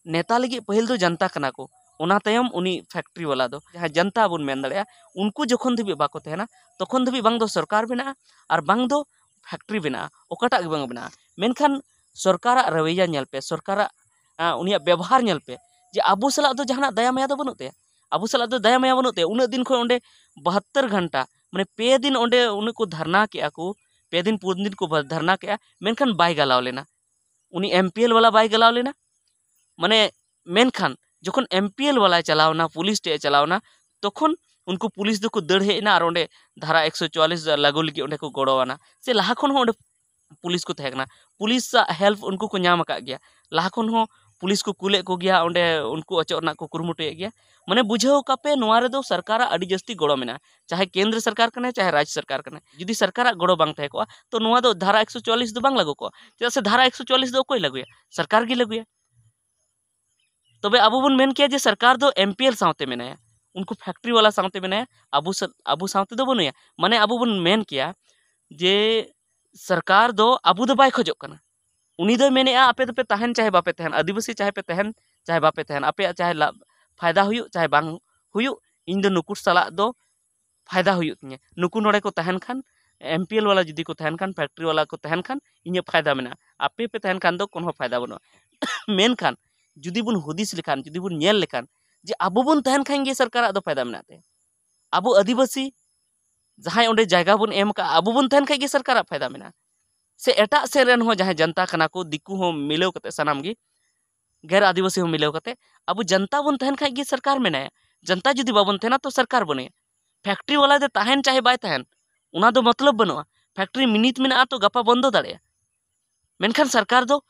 ᱱᱮᱛᱟ ᱞᱟᱹᱜᱤᱫ ᱯᱟᱹᱦᱤᱞ ᱫᱚ ᱡᱟᱱᱛᱟ ᱠᱟᱱᱟ ᱠᱚ, ᱚᱱᱟ ᱛᱟᱭᱚᱢ ᱩᱱᱤ ᱯᱷᱮᱠᱴᱨᱤ ᱵᱟᱞᱟ ᱫᱚ, ᱡᱟᱦᱟᱸᱭ ᱡᱟᱱᱛᱟ ᱵᱚᱱ ᱢᱮᱱ ᱫᱟᱲᱮᱭᱟᱜᱼᱟ, ᱩᱱᱠᱩ ᱡᱚᱠᱷᱚᱱ ᱫᱷᱟᱹᱵᱤᱡ ᱵᱟᱠᱚ ᱛᱟᱦᱮᱱᱟ, ᱛᱚᱠᱷᱚᱱ ᱫᱷᱟᱹᱵᱤᱡ ᱵᱟᱝ ᱫᱚ ᱥᱚᱨᱠᱟᱨ ᱵᱮᱱᱟᱜᱼᱟ ᱟᱨ ᱵᱟᱝ ᱫᱚ ᱯᱷᱮᱠᱴᱨᱤ ᱵᱮᱱᱟᱜᱼᱟ, ᱚᱠᱟᱴᱟᱜ ᱜᱮ ᱵᱟᱝ ᱵᱮᱱᱟᱜᱼᱟ᱾ ᱢᱮᱱᱠᱷᱟᱱ ᱥᱚᱨᱠᱟᱨᱟᱜ ᱨᱟᱹᱣᱤᱭᱟ ᱧᱮᱞ ᱯᱮ, ᱥᱚᱨᱠᱟᱨᱟᱜ ᱟᱸ, ᱩᱱᱤᱭᱟᱜ ᱵᱮᱵᱚᱦᱟᱨ ᱧᱮᱞ ᱯᱮ, ᱡᱮ ᱟᱵᱚ ᱥᱟᱞᱟᱜ ᱫᱚ ᱡᱟᱦᱟᱱᱟᱜ ᱫᱟᱭᱟ ᱢᱟᱭᱟ ᱫᱚ ᱵᱟᱹᱱᱩᱜ ᱛᱟᱭᱟ᱾ ᱟᱵᱚ ᱥᱟᱞᱟᱜ ᱫᱚ ᱫᱟᱭᱟ ᱢᱟᱭᱟ ᱵᱟᱹᱱᱩᱜ ᱛᱟᱭᱟ᱾ ᱩᱱᱟᱹᱜ ᱫᱤᱱ ᱠᱷᱚᱱ ᱚᱸᱰᱮ ᱵᱟᱦᱟᱛᱛᱚᱨ ᱜᱷᱚᱱᱴᱟ, ᱢᱟᱱᱮ ᱯᱮ ᱫᱤᱱ ᱚᱸᱰᱮ ᱩᱱᱟᱹᱜ ᱠᱚ ᱫᱷᱟᱨᱱᱟ ᱠᱮᱜᱼᱟ ᱠᱚ, ᱯᱮ ᱫᱤᱱ ᱯᱩᱱ ᱫᱤᱱ ᱠᱚ ᱵᱟ-, ᱫᱷᱟᱨᱱᱟ ᱠᱮᱜᱼᱟ, ᱢᱮᱱᱠᱷᱟᱱ ᱵᱟᱭ ᱜᱟᱞᱟᱣ ᱞᱮᱱᱟ᱾ ᱩᱱᱤ ᱮᱢ ᱯᱤ ᱮᱞ ᱵᱟᱞᱟ ᱵᱟᱭ ᱜᱟᱞᱟᱣ ᱞᱮᱱᱟ᱾ ᱢᱟᱱᱮ ᱢᱮᱱᱠᱷᱟᱱ ᱡᱚᱠᱷᱚᱱ ᱮᱢ ᱯᱤ ᱮᱞ ᱵᱟᱞᱟᱭ ᱪᱟᱞᱟᱣ ᱮᱱᱟ, ᱯᱩᱞᱤᱥ ᱴᱷᱮᱡ ᱮ ᱪᱟᱞᱟᱣ ᱮᱱᱟ, ᱛᱚᱠᱷᱚᱱ ᱩᱱᱠᱩ ᱯᱩᱞᱤᱥ ᱫᱚᱠᱚ ᱫᱟᱹᱲ ᱦᱮᱡ ᱮᱱᱟ ᱟᱨ ᱚᱸᱰᱮ ᱫᱷᱟᱨᱟ ᱮᱠᱥᱚ ᱪᱩᱣᱟᱞᱤᱥ ᱞᱟᱹᱜᱩ ᱞᱟᱹᱜᱤᱫ ᱚᱸᱰᱮ ᱠᱚ ᱜᱚᱲᱚᱣᱟᱱᱟ᱾ ᱥᱮ ᱞᱟᱦᱟ ᱠᱷᱚᱱ ᱦᱚᱸ ᱚᱸᱰᱮ ᱯᱩᱞᱤᱥ ᱠᱚ ᱛᱟᱦᱮᱸ ᱠᱟᱱᱟ, ᱯᱩᱞᱤᱥᱟᱜ ᱦᱮᱞᱯ ᱩᱱᱠᱩ ᱠᱚ ᱧᱟᱢ ᱟᱠᱟᱫ ᱜᱮᱭᱟ᱾ ᱞᱟᱦᱟ ᱠᱷᱚᱱ ᱦᱚᱸ ᱯᱩᱞᱤᱥ ᱠᱚ ᱠᱩᱞᱮᱫ ᱠᱚᱜᱮᱭᱟ ᱚᱸᱰᱮ ᱩᱱᱠᱩ ᱚᱪᱚᱜ ᱨᱮᱱᱟᱜ ᱠᱚ ᱠᱩᱨᱩᱢᱩᱴᱩᱭᱮᱫ ᱜᱮᱭᱟ᱾ ᱢᱟᱱᱮ ᱵᱩᱡᱷᱟᱹᱣ ᱠᱟᱯᱮ, ᱱᱚᱣᱟ ᱨᱮᱫᱚ ᱥᱚᱨᱠᱟᱨᱟᱜ ᱟᱹᱰᱤ ᱡᱟᱹᱥᱛᱤ ᱜᱚᱲᱚ ᱢᱮᱱᱟᱜᱼᱟ, ᱪᱟᱦᱮ ᱠᱮᱱᱫᱨᱚ ᱥᱚᱨᱠᱟᱨ ᱠᱟᱱᱟᱭ ᱪᱟᱦᱮ ᱨᱟᱡᱽ ᱥᱚᱨᱠᱟᱨ ᱠᱟᱱᱟᱭ᱾ ᱡᱩᱫᱤ ᱥᱚᱨᱠᱟᱨᱟᱜ ᱜᱚᱲᱚ ᱵᱟᱝ ᱛᱟᱦᱮᱸ ᱠᱚᱜᱼᱟ, ᱛᱚ ᱱᱚᱣᱟ ᱫᱚ ᱫᱷᱟᱨᱟ ᱮᱠᱥᱚ ᱪᱩᱣᱟᱞᱤᱥ ᱫᱚ ᱵᱟᱝ ᱞᱟᱹᱜᱩ ᱠᱚᱜᱼᱟ᱾ ᱪᱮᱫᱟᱜ ᱥᱮ ᱫᱷᱟᱨᱟ ᱮᱠᱥᱚ ᱪᱩᱣᱟᱞᱤᱥ ᱫᱚ ᱚᱠᱚᱭ ᱞᱟᱹᱜᱩᱭᱟ? ᱥᱚᱨᱠᱟᱨ ᱜᱮ ᱞᱟᱹᱜᱩᱭᱟ᱾ ᱛᱚᱵᱮ ᱟᱵᱚ ᱵᱚᱱ ᱢᱮᱱ ᱠᱮᱭᱟ ᱡᱮ ᱥᱚᱨᱠᱟᱨ ᱫᱚ ᱮᱢ ᱯᱤ ᱮᱞ ᱥᱟᱶᱛᱮ ᱢᱮᱱᱟᱭᱟ, ᱩᱱᱠᱩ ᱯᱷᱮᱠᱴᱨᱤ ᱵᱟᱞᱟ ᱥᱟᱶᱛᱮ ᱢᱮᱱᱟᱭᱟ, ᱟᱵᱚ ᱥᱟ-, ᱟᱵᱚ ᱥᱟᱶᱛᱮ ᱫᱚ ᱵᱟᱹᱱᱩᱭᱟ᱾ ᱢᱟᱱᱮ ᱟᱵᱚ ᱵᱚᱱ ᱢᱮᱱ ᱠᱮᱭᱟ ᱡᱮ ᱥᱚᱨᱠᱟᱨ ᱫᱚ ᱟᱵᱚ ᱫᱚ ᱵᱟᱭ ᱠᱷᱚᱡᱚᱜ ᱠᱟᱱᱟ᱾ ᱩᱱᱤ ᱫᱚᱭ ᱢᱮᱱᱮᱫᱼᱟ, ᱟᱯᱮ ᱫᱚᱯᱮ ᱛᱟᱦᱮᱱ ᱪᱟᱦᱮ ᱵᱟᱯᱮ ᱛᱟᱦᱮᱱ, ᱟᱹᱫᱤᱵᱟᱹᱥᱤ ᱪᱟᱦᱮ ᱯᱮ ᱛᱟᱦᱮᱱ ᱪᱟᱦᱮ ᱵᱟᱯᱮ ᱛᱟᱦᱮᱱ, ᱟᱯᱮᱭᱟᱜ ᱪᱟᱦᱮ ᱞᱟᱵᱷ, ᱯᱷᱟᱭᱫᱟ ᱦᱩᱭᱩᱜ ᱪᱟᱦᱮ ᱵᱟᱝ ᱦᱩᱭᱩᱜ, ᱤᱧ ᱫᱚ ᱱᱩᱠᱩ ᱥᱟᱞᱟᱜ ᱫᱚ ᱯᱷᱟᱭᱫᱟ ᱦᱩᱭᱩᱜ ᱛᱤᱧᱟᱹ᱾ ᱱᱩᱠᱩ ᱱᱚᱰᱮ ᱠᱚ ᱛᱟᱦᱮᱱ ᱠᱷᱟᱱ, ᱮᱢ ᱯᱤ ᱮᱞ ᱵᱟᱞᱟ ᱡᱩᱫᱤ ᱠᱚ ᱛᱟᱦᱮᱱ ᱠᱷᱟᱱ, ᱯᱷᱮᱠᱴᱨᱤ ᱵᱟᱞᱟ ᱠᱚ ᱛᱟᱦᱮᱱ ᱠᱷᱟᱱ, ᱤᱧᱟᱹᱜ ᱯᱷᱟᱭᱫᱟ ᱢᱮᱱᱟᱜᱼᱟ᱾ ᱟᱯᱮ ᱯᱮ ᱛᱟᱦᱮᱱ ᱠᱷᱟᱱ ᱫᱚ ᱠᱳᱱᱳ ᱯᱷᱟᱭᱫᱟ ᱵᱟᱹᱱᱩᱜᱼᱟ᱾ ᱢᱮᱱᱠᱷᱟᱱ ᱡᱩᱫᱤ ᱵᱚᱱ ᱦᱩᱫᱤᱥ ᱞᱮᱠᱷᱟᱱ, ᱡᱩᱫᱤ ᱵᱚᱱ ᱧᱮᱞ ᱞᱮᱠᱷᱟᱱ, ᱡᱮ ᱟᱵᱚ ᱵᱚᱱ ᱛᱟᱦᱮᱱ ᱠᱷᱟᱱ ᱜᱮ ᱥᱚᱨᱠᱟᱨᱟᱜ ᱫᱚ ᱯᱷᱟᱭᱫᱟ ᱢᱮᱱᱟᱜ ᱛᱟᱭᱟ᱾ ᱟᱵᱚ ᱟᱹᱫᱤᱵᱟᱹᱥᱤ ᱡᱟᱦᱟᱸᱭ ᱚᱸᱰᱮ ᱡᱟᱭᱜᱟ ᱵᱚᱱ ᱮᱢ ᱠᱟᱜᱼᱟ, ᱟᱵᱚ ᱵᱚᱱ ᱛᱟᱦᱮᱱ ᱠᱷᱟᱱ ᱜᱮ ᱥᱚᱨᱠᱟᱨᱟᱜ ᱯᱷᱟᱭᱫᱟ ᱢᱮᱱᱟᱜᱼᱟ᱾ ᱥᱮ ᱮᱴᱟᱜ ᱥᱮᱫ ᱨᱮᱱ ᱦᱚᱸ ᱡᱟᱦᱟᱸᱭ ᱡᱟᱱᱛᱟ ᱠᱟᱱᱟ ᱠᱚ, ᱫᱤᱠᱩ ᱦᱚᱸ ᱢᱤᱞᱟᱹᱣ ᱠᱟᱛᱮ, ᱥᱟᱱᱟᱢ ᱜᱮ ᱜᱮᱨ ᱟᱹᱫᱤᱵᱟᱹᱥᱤ ᱦᱚᱸ ᱢᱤᱞᱟᱹᱣ ᱠᱟᱛᱮ, ᱟᱵᱚ ᱡᱟᱱᱛᱟ ᱵᱚᱱ ᱛᱟᱦᱮᱱ ᱠᱷᱟᱱ ᱜᱮ ᱥᱚᱨᱠᱟᱨ ᱢᱮᱱᱟᱭᱟ᱾ ᱡᱟᱱᱛᱟ ᱡᱩᱫᱤ ᱵᱟᱵᱚᱱ ᱛᱟᱦᱮᱱᱟ, ᱛᱚ ᱥᱚᱨᱠᱟᱨ ᱵᱟᱹᱱᱩᱭᱟ᱾ ᱯᱷᱮᱠᱴᱨᱤ ᱵᱟᱞᱟ ᱫᱚ ᱛᱟᱦᱮᱱ ᱪᱟᱦᱮ ᱵᱟᱭ ᱛᱟᱦᱮᱱ, ᱚᱱᱟ ᱫᱚ ᱢᱚᱛᱞᱚᱵ ᱵᱟᱹᱱᱩᱜᱼᱟ᱾ ᱯᱷᱮᱠᱴᱨᱤ ᱢᱤᱱᱤᱴ ᱢᱮᱱᱟᱜᱼᱟ, ᱛᱚ ᱜᱟᱯᱟ ᱵᱚᱱᱫᱚ ᱫᱟᱲᱮᱭᱟᱜᱼᱟ, ᱢᱮᱱᱠᱷᱟᱱ ᱥᱚᱨᱠᱟᱨ ᱫᱚ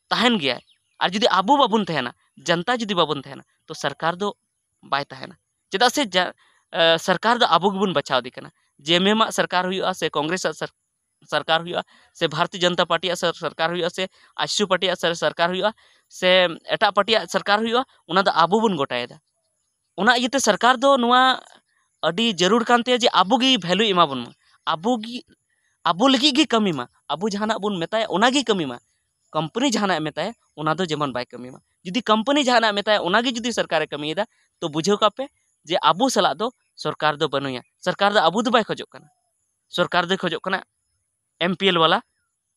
ᱛᱟᱦᱮᱱ ᱜᱮᱭᱟᱭ᱾ ᱟᱨ ᱡᱩᱫᱤ ᱟᱵᱚ ᱵᱟᱵᱚᱱ ᱛᱟᱦᱮᱱᱟ, ᱡᱟᱱᱛᱟ ᱡᱩᱫᱤ ᱵᱟᱵᱚᱱ ᱛᱟᱦᱮᱱᱟ, ᱛᱚ ᱥᱚᱨᱠᱟᱨ ᱫᱚ ᱵᱟᱭ ᱛᱟᱦᱮᱱᱟ᱾ ᱪᱮᱫᱟᱜ ᱥᱮ ᱡᱟ-, ᱮ, ᱥᱚᱨᱠᱟᱨ ᱫᱚ ᱟᱵᱚ ᱜᱮᱵᱚᱱ ᱵᱟᱪᱷᱟᱣ ᱫᱮ ᱠᱟᱱᱟ᱾ ᱡᱮ ᱮᱢ ᱮᱢ ᱟᱜ ᱥᱚᱨᱠᱟᱨ ᱦᱩᱭᱩᱜᱼᱟ ᱥᱮ ᱠᱚᱝᱜᱨᱮᱥ ᱟᱜ ᱥᱚᱨ-, ᱥᱚᱨᱠᱟᱨ ᱦᱩᱭᱩᱜᱼᱟ, ᱥᱮ ᱵᱷᱟᱨᱚᱛᱤᱭᱚ ᱡᱚᱱᱚᱛᱟ ᱯᱟᱨᱴᱤᱭᱟᱜ ᱥᱚᱨ-, ᱥᱚᱨᱠᱟᱨ ᱦᱩᱭᱩᱜᱼᱟ, ᱥᱮ ᱟᱡᱥᱩ ᱯᱟᱨᱴᱤᱭᱟᱜ ᱥᱚᱨ-, ᱥᱚᱨᱠᱟᱨ ᱦᱩᱭᱩᱜᱼᱟ, ᱥᱮ ᱮᱴᱟᱜ ᱯᱟᱨᱴᱤᱭᱟᱜ ᱥᱚᱨᱠᱟᱨ ᱦᱩᱭᱩᱜᱼᱟ, ᱚᱱᱟ ᱫᱚ ᱟᱵᱚ ᱵᱚᱱ ᱜᱚᱴᱟᱭᱮᱫᱟ᱾ ᱚᱱᱟ ᱤᱭᱟᱹᱛᱮ ᱥᱚᱨᱠᱟᱨ ᱫᱚ ᱱᱚᱣᱟ ᱟᱹᱰᱤ ᱡᱟᱹᱨᱩᱲ ᱠᱟᱱ ᱛᱟᱭᱟ ᱡᱮ ᱟᱵᱚ ᱜᱮ ᱵᱷᱮᱞᱩᱭ ᱮᱢᱟ ᱵᱚᱱ ᱢᱟ, ᱟᱵᱚ ᱜᱮ, ᱟᱵᱚ ᱞᱟᱹᱜᱤᱫ ᱜᱮ ᱠᱟᱹᱢᱤ ᱢᱟ, ᱟᱵᱚ ᱡᱟᱦᱟᱱᱟᱜ ᱵᱚᱱ ᱢᱮᱛᱟᱭᱟ ᱚᱱᱟ ᱜᱮ ᱠᱟᱹᱢᱤ ᱢᱟ᱾ ᱠᱳᱢᱯᱟᱱᱤ ᱡᱟᱦᱟᱱᱟᱜ ᱮ ᱢᱮᱛᱟᱭᱟ ᱚᱱᱟ ᱫᱚ ᱡᱮᱢᱚᱱ ᱵᱟᱭ ᱠᱟᱹᱢᱤ ᱢᱟ᱾ ᱡᱩᱫᱤ ᱠᱳᱢᱯᱟᱱᱤ ᱡᱟᱦᱟᱱᱟᱜ ᱮ ᱢᱮᱛᱟᱭᱟ ᱚᱱᱟ ᱜᱮ ᱡᱩᱫᱤ ᱥᱚᱨᱠᱟᱨᱮ ᱠᱟᱹᱢᱤᱭᱮᱫᱟ, ᱛᱚ ᱵᱩᱡᱷᱟᱹᱣ ᱠᱟᱜ ᱯᱮ ᱡᱮ ᱟᱵᱚ ᱥᱟᱞᱟᱜ ᱫᱚ ᱥᱚᱨᱠᱟᱨ ᱫᱚ ᱵᱟᱹᱱᱩᱭᱟ᱾ ᱥᱚᱨᱠᱟᱨ ᱫᱚ ᱟᱵᱚ ᱫᱚ ᱵᱟᱭ ᱠᱷᱚᱡᱚᱜ ᱠᱟᱱᱟ᱾ ᱥᱚᱨᱠᱟᱨ ᱫᱚᱭ ᱠᱷᱚᱡᱚᱜ ᱠᱟᱱᱟ ᱮᱢ ᱯᱤ ᱮᱞ ᱵᱟᱞᱟ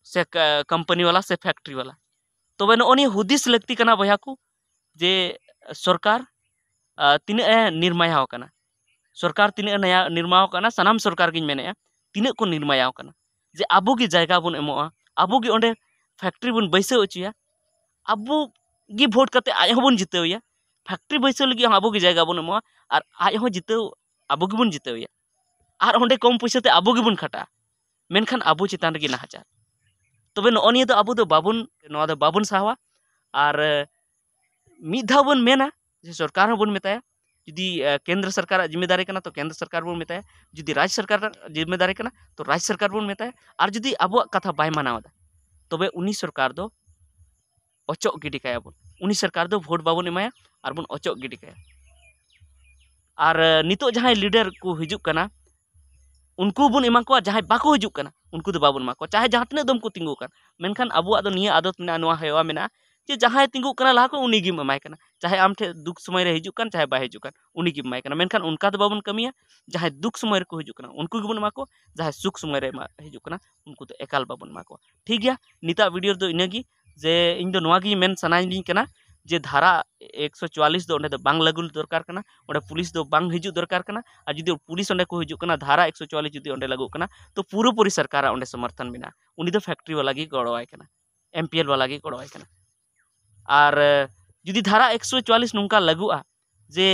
ᱥᱮ ᱠ-, ᱠᱳᱢᱯᱟᱱᱤ ᱵᱟᱞᱟ ᱥᱮ ᱯᱷᱮᱠᱴᱨᱤ ᱵᱟᱞᱟ᱾ ᱛᱚᱵᱮ ᱱᱚᱜᱼᱚ ᱱᱤᱭᱟᱹ ᱦᱩᱫᱤᱥ ᱞᱟᱹᱠᱛᱤ ᱠᱟᱱᱟ ᱵᱚᱭᱦᱟ ᱠᱚ, ᱡᱮ ᱥᱚᱨᱠᱟᱨ, ᱟ, ᱛᱤᱱᱟᱹᱜ ᱮ ᱱᱤᱨᱢᱟᱭᱟᱣ ᱠᱟᱱᱟ, ᱥᱚᱨᱠᱟᱨ ᱛᱤᱱᱟᱹᱜ ᱮ ᱱᱟᱭᱟ-, ᱱᱤᱨᱢᱟᱣ ᱠᱟᱱᱟ, ᱥᱟᱱᱟᱢ ᱥᱚᱨᱠᱟᱨ ᱜᱤᱧ ᱢᱮᱱᱮᱫᱼᱟ, ᱛᱤᱱᱟᱹᱜ ᱠᱚ ᱱᱤᱨᱢᱟᱭᱟᱣ ᱠᱟᱱᱟ, ᱡᱮ ᱟᱵᱚ ᱜᱮ ᱡᱟᱭᱜᱟ ᱵᱚᱱ ᱮᱢᱚᱜᱼᱟ, ᱟᱵᱚ ᱜᱮ ᱚᱸᱰᱮ ᱯᱷᱮᱠᱴᱨᱤ ᱵᱚᱱ ᱵᱟᱹᱭᱥᱟᱹᱣ ᱦᱚᱪᱚᱭᱟ, ᱟᱵᱚ ᱜᱮ ᱵᱷᱳᱴ ᱠᱟᱛᱮ ᱟᱡ ᱦᱚᱸᱵᱚᱱ ᱡᱤᱛᱟᱹᱣ ᱮᱭᱟ, ᱯᱷᱮᱠᱴᱨᱤ ᱵᱟᱹᱭᱥᱟᱹᱣ ᱞᱟᱹᱜᱤᱫ ᱦᱚᱸ ᱟᱵᱚ ᱜᱮ ᱡᱟᱭᱜᱟ ᱵᱚᱱ ᱮᱢᱚᱜᱼᱟ, ᱟᱨ ᱟᱡ ᱦᱚᱸ ᱡᱤᱛᱟᱹᱣ ᱟᱵᱚ ᱜᱮᱵᱚᱱ ᱡᱤᱛᱟᱹᱣ ᱮᱭᱟ, ᱟᱨ ᱚᱸᱰᱮ ᱠᱚᱢ ᱯᱩᱭᱥᱟᱹ ᱛᱮ ᱟᱵᱚ ᱜᱮᱵᱚᱱ ᱠᱷᱟᱴᱟᱜᱼᱟ, ᱢᱮᱱᱠᱷᱟᱱ ᱟᱵᱚ ᱪᱮᱛᱟᱱ ᱨᱮᱜᱮ ᱱᱟᱦᱟᱪᱟᱨ᱾ ᱛᱚᱵᱮ ᱱᱚᱜᱼᱚ ᱱᱤᱭᱟᱹ ᱫᱚ ᱟᱵᱚ ᱫᱚ ᱵᱟᱵᱚᱱ, ᱱᱚᱣᱟ ᱫᱚ ᱵᱟᱵᱚᱱ ᱥᱟᱦᱟᱣᱟ᱾ ᱟᱨ, ᱮ, ᱢᱤᱫ ᱫᱷᱟᱣ ᱵᱚᱱ ᱢᱮᱱᱟ ᱡᱮ ᱥᱚᱨᱠᱟᱨ ᱦᱚᱸᱵᱚᱱ ᱢᱮᱛᱟᱭᱟ, ᱡᱩᱫᱤ, ᱮ, ᱠᱮᱱᱫᱨᱚ ᱥᱚᱨᱠᱟᱨᱟᱜ ᱡᱤᱢᱢᱮᱫᱟᱨᱤ ᱠᱟᱱᱟ, ᱛᱚ ᱠᱮᱱᱫᱨᱚ ᱥᱚᱨᱠᱟᱨ ᱵᱚᱱ ᱢᱮᱛᱟᱭᱟ, ᱡᱩᱫᱤ ᱨᱟᱡᱽ ᱥᱚᱨᱠᱟᱨᱟᱜ ᱡᱤᱢᱢᱮᱫᱟᱨᱤ ᱠᱟᱱᱟ, ᱛᱚ ᱨᱟᱡᱽ ᱥᱚᱨᱠᱟᱨ ᱵᱚᱱ ᱢᱮᱛᱟᱭᱟ, ᱟᱨ ᱡᱩᱫᱤ ᱟᱵᱚᱣᱟᱜ ᱠᱟᱛᱷᱟ ᱵᱟᱭ ᱢᱟᱱᱟᱣ ᱮᱫᱟ, ᱛᱚᱵᱮ ᱩᱱᱤ ᱥᱚᱨᱠᱟᱨ ᱫᱚ ᱚᱪᱚᱜ ᱜᱤᱰᱤ ᱠᱟᱭᱟ ᱵᱚᱱ, ᱩᱱᱤ ᱥᱚᱨᱠᱟᱨ ᱫᱚ ᱵᱷᱳᱴ ᱵᱟᱵᱚᱱ ᱮᱢᱟᱭᱟ, ᱟᱨ ᱵᱚᱱ ᱚᱪᱚᱜ ᱜᱤᱰᱤ ᱠᱟᱭᱟ᱾ ᱟᱨ, ᱮ, ᱱᱤᱛᱚᱜ ᱡᱟᱦᱟᱸᱭ ᱞᱤᱰᱟᱨ ᱠᱚ ᱦᱤᱡᱩᱜ ᱠᱟᱱᱟ, ᱩᱱᱠᱩ ᱵᱚᱱ ᱮᱢᱟ ᱠᱚᱣᱟ, ᱡᱟᱦᱟᱸᱭ ᱵᱟᱠᱚ ᱦᱤᱡᱩᱜ ᱠᱟᱱᱟ, ᱩᱱᱠᱩ ᱫᱚ ᱵᱟᱵᱚᱱ ᱮᱢᱟ ᱠᱚᱣᱟ, ᱪᱟᱦᱮ ᱡᱟᱦᱟᱸ ᱛᱤᱱᱟᱹᱜ ᱫᱚᱢ ᱠᱚ ᱛᱤᱸᱜᱩ ᱠᱟᱱ᱾ ᱢᱮᱱᱠᱷᱟᱱ ᱟᱵᱚᱣᱟᱜ ᱫᱚ ᱱᱤᱭᱟᱹ ᱟᱫᱚᱛ ᱢᱮᱱᱟᱜᱼᱟ, ᱱᱚᱣᱟ ᱦᱮᱣᱟ ᱢᱮᱱᱟᱜᱼᱟ, ᱡᱮ ᱡᱟᱦᱟᱸᱭ ᱛᱤᱸᱜᱩᱜ ᱠᱟᱱᱟ ᱞᱟᱦᱟ ᱠᱷᱚᱱ, ᱩᱱᱤ ᱜᱮᱢ ᱮᱢᱟᱭ ᱠᱟᱱᱟ, ᱪᱟᱦᱮ ᱟᱢ ᱴᱷᱮᱱ ᱫᱩᱠ ᱥᱚᱢᱚᱭ ᱨᱮ ᱦᱤᱡᱩᱜ ᱠᱟᱱ, ᱪᱟᱦᱮ ᱵᱟᱭ ᱦᱤᱡᱩᱜ ᱠᱟᱱ, ᱩᱱᱤ ᱜᱮᱢ ᱮᱢᱟᱭ ᱠᱟᱱᱟ᱾ ᱢᱮᱱᱠᱷᱟᱱ ᱚᱱᱠᱟ ᱫᱚ ᱵᱟᱵᱚᱱ ᱠᱟᱹᱢᱤᱭᱟ, ᱡᱟᱦᱟᱸᱭ ᱫᱩᱠ ᱥᱚᱢᱚᱭ ᱨᱮᱠᱚ ᱦᱤᱡᱩᱜ ᱠᱟᱱᱟ, ᱩᱱᱠᱩ ᱜᱮᱵᱚᱱ ᱮᱢᱟ ᱠᱚᱣᱟ, ᱡᱟᱦᱟᱸᱭ ᱥᱩᱠ ᱥᱚᱢᱚᱭ ᱨᱮ ᱮᱢᱟ-, ᱦᱤᱡᱩᱜ ᱠᱟᱱᱟ, ᱩᱱᱠᱩ ᱫᱚ ᱮᱠᱟᱞ ᱵᱟᱵᱚᱱ ᱮᱢᱟ ᱠᱚᱣᱟ᱾ ᱴᱷᱤᱠ ᱜᱮᱭᱟ, ᱱᱤᱛᱟᱜ ᱵᱷᱤᱰᱤᱭᱳ ᱨᱮᱫᱚ ᱤᱱᱟᱹᱜᱮ, ᱡᱮ ᱤᱧ ᱫᱚ ᱱᱚᱣᱟ ᱜᱮ ᱢᱮᱱ ᱥᱟᱱᱟᱭᱤᱧ ᱠᱟᱱᱟ, ᱡᱮ ᱫᱷᱟᱨᱟ ᱮᱠᱥᱚ ᱪᱩᱣᱟᱞᱤᱥ ᱫᱚ ᱚᱸᱰᱮ ᱫᱚ ᱵᱟᱝ ᱞᱟᱹᱜᱩ ᱫᱚᱨᱠᱟᱨ ᱠᱟᱱᱟ, ᱚᱸᱰᱮ ᱯᱩᱞᱤᱥ ᱫᱚ ᱵᱟᱝ ᱦᱤᱡᱩᱜ ᱫᱚᱨᱠᱟᱨ ᱠᱟᱱᱟ, ᱟᱨ ᱡᱩᱫᱤ ᱯᱩᱞᱤᱥ ᱚᱸᱰᱮ ᱠᱚ ᱦᱤᱡᱩᱜ ᱠᱟᱱᱟ, ᱫᱷᱟᱨᱟ ᱮᱠᱥᱚ ᱪᱩᱣᱟᱞᱤᱥ ᱡᱩᱫᱤ ᱚᱸᱰᱮ ᱞᱟᱹᱜᱩᱜ ᱠᱟᱱᱟ, ᱛᱚ ᱯᱩᱨᱟᱹᱯᱩᱨᱤ ᱥᱚᱨᱠᱟᱨᱟᱜ ᱚᱸᱰᱮ ᱥᱚᱢᱚᱨᱛᱷᱚᱱ ᱢᱮᱱᱟᱜᱼᱟ, ᱩᱱᱤ ᱫᱚ ᱯᱷᱮᱠᱴᱨᱤ ᱵᱟᱞᱟ ᱜᱮ ᱜᱚᱲᱚᱣᱟᱭ ᱠᱟᱱᱟ, ᱮᱢ ᱯᱤ ᱮᱞ ᱵᱟᱞᱟ ᱜᱮ ᱜᱚᱲᱚᱣᱟᱭ ᱠᱟᱱᱟ᱾ ᱟᱨ ᱮ, ᱡᱩᱫᱤ ᱫᱷᱟᱨᱟ ᱮᱠᱥᱚ ᱪᱩᱣᱟᱞᱤᱥ ᱱᱚᱝᱠᱟ ᱞᱟᱹᱜᱩᱜᱼᱟ ᱡᱮ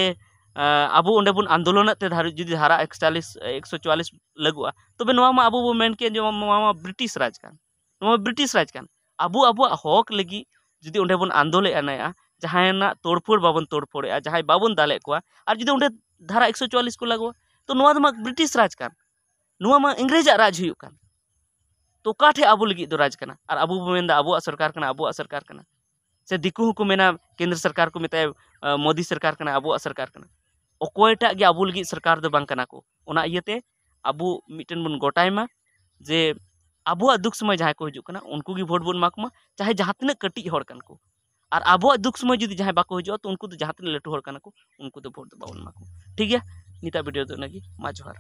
ᱮ, ᱟᱵᱚ ᱚᱸᱰᱮ ᱵᱚᱱ ᱟᱱᱫᱳᱞᱚᱱᱮᱫ ᱛᱮ ᱫᱷᱟᱨ-, ᱡᱩᱫᱤ ᱫᱷᱟᱨᱟ ᱮᱠᱪᱟᱞᱤᱥ, ᱮᱠᱥᱚ ᱪᱩᱣᱟᱞᱤᱥ ᱞᱟᱹᱜᱩᱜᱼᱟ, ᱛᱚᱵᱮ ᱱᱚᱣᱟ ᱢᱟ ᱟᱵᱚ ᱵᱚᱱ ᱢᱮᱱ ᱠᱮᱭᱟ ᱡᱮ ᱱᱚᱣᱟ ᱢᱟ ᱵᱨᱤᱴᱤᱥ ᱨᱟᱡᱽ ᱠᱟᱱ, ᱱᱚᱣᱟ ᱢᱟ ᱵᱨᱤᱴᱤᱥ ᱨᱟᱡᱽ ᱠᱟᱱ᱾ ᱟᱵᱚ ᱟᱵᱚᱣᱟᱜ ᱦᱚᱠ ᱞᱟᱹᱜᱤᱫ ᱡᱩᱫᱤ ᱚᱸᱰᱮ ᱵᱚᱱ ᱟᱱᱫᱳᱞᱚᱱᱮᱫᱼᱟ, ᱡᱟᱦᱟᱸᱭ ᱨᱮᱱᱟᱜ ᱛᱳᱲᱯᱷᱳᱲ ᱵᱟᱵᱚᱱ ᱛᱳᱲᱯᱷᱳᱲᱮᱫᱼᱟ, ᱡᱟᱦᱟᱸᱭ ᱵᱟᱵᱚᱱ ᱫᱟᱞᱮᱫ ᱠᱚᱣᱟ, ᱟᱨ ᱡᱩᱫᱤ ᱚᱸᱰᱮ ᱫᱷᱟᱨᱟ ᱮᱠᱥᱚ ᱪᱩᱣᱟᱞᱤᱥ ᱠᱚ ᱞᱟᱜᱩᱣᱟ, ᱛᱚ ᱱᱚᱣᱟ ᱫᱚ ᱢᱟ ᱵᱨᱤᱴᱤᱥ ᱨᱟᱡᱽ ᱠᱟᱱ, ᱱᱚᱣᱟ ᱢᱟ ᱤᱝᱨᱮᱡᱟᱜ ᱨᱟᱡᱽ ᱦᱩᱭᱩᱜ ᱠᱟᱱ᱾ ᱛᱚ ᱚᱠᱟ ᱴᱷᱮᱡ ᱟᱵᱚ ᱞᱟᱹᱜᱤᱫ ᱫᱚ ᱨᱟᱡᱽ ᱠᱟᱱᱟ? ᱟᱨ ᱟᱵᱚ ᱵᱚᱱ ᱢᱮᱱᱫᱟ ᱟᱵᱚᱣᱟᱜ ᱥᱚᱨᱠᱟᱨ ᱠᱟᱱᱟ, ᱟᱵᱚᱣᱟᱜ ᱥᱚᱨᱠᱟᱨ ᱠᱟᱱᱟ᱾ ᱥᱮ ᱫᱤᱠᱩ ᱦᱚᱸᱠᱚ ᱢᱮᱱᱟ ᱠᱮᱱᱫᱨᱚ ᱥᱚᱨᱠᱟᱨ ᱠᱚ ᱢᱮᱛᱟᱭᱟ, ᱟᱸ, ᱢᱳᱫᱤ ᱥᱚᱨᱠᱟᱨ ᱠᱟᱱᱟ, ᱟᱵᱚᱣᱟᱜ ᱥᱚᱨᱠᱟᱨ ᱠᱟᱱᱟ᱾ ᱚᱠᱚᱭᱴᱟᱜ ᱜᱮ ᱟᱵᱚ ᱞᱟᱹᱜᱤᱫ ᱥᱚᱨᱠᱟᱨ ᱫᱚ ᱵᱟᱝ ᱠᱟᱱᱟ ᱠᱚ᱾ ᱚᱱᱟ ᱤᱭᱟᱹᱛᱮ ᱟᱵᱚ ᱢᱤᱫᱴᱮᱱ ᱵᱚᱱ ᱜᱚᱴᱟᱭ ᱢᱟ ᱡᱮ ᱟᱵᱚᱣᱟᱜ ᱫᱩᱠ ᱥᱚᱢᱚᱭ ᱡᱟᱦᱟᱸᱭ ᱠᱚ ᱦᱤᱡᱩᱜ ᱠᱟᱱᱟ, ᱩᱱᱠᱩ ᱜᱮ ᱵᱷᱳᱴ ᱵᱚᱱ ᱮᱢᱟ ᱠᱚᱢᱟ, ᱪᱟᱦᱮ ᱡᱟᱦᱟᱸ ᱛᱤᱱᱟᱹᱜ ᱠᱟᱹᱴᱤᱡ ᱦᱚᱲ ᱠᱟᱱ ᱠᱚ᱾ ᱟᱨ ᱟᱵᱚᱣᱟᱜ ᱫᱩᱠ ᱥᱚᱢᱚᱭ ᱡᱩᱫᱤ ᱡᱟᱦᱟᱸᱭ ᱵᱟᱠᱚ ᱦᱤᱡᱩᱜᱼᱟ, ᱛᱚ ᱩᱱᱠᱩ ᱫᱚ ᱡᱟᱦᱟᱸ ᱛᱤᱱᱟᱹᱜ ᱞᱟᱹᱴᱩ ᱦᱚᱲ ᱠᱟᱱᱟ ᱠᱚ, ᱩᱱᱠᱩ ᱫᱚ ᱵᱷᱳᱴ ᱫᱚ ᱵᱟᱵᱚᱱ ᱮᱢᱟ ᱠᱚᱣᱟ᱾ ᱴᱷᱤᱠ ᱜᱮᱭᱟ, ᱱᱤᱛᱟᱜ ᱵᱷᱤᱰᱤᱭᱳ ᱫᱚ ᱤᱱᱟᱹᱜᱮ᱾ ᱢᱟ ᱡᱚᱦᱟᱨ᱾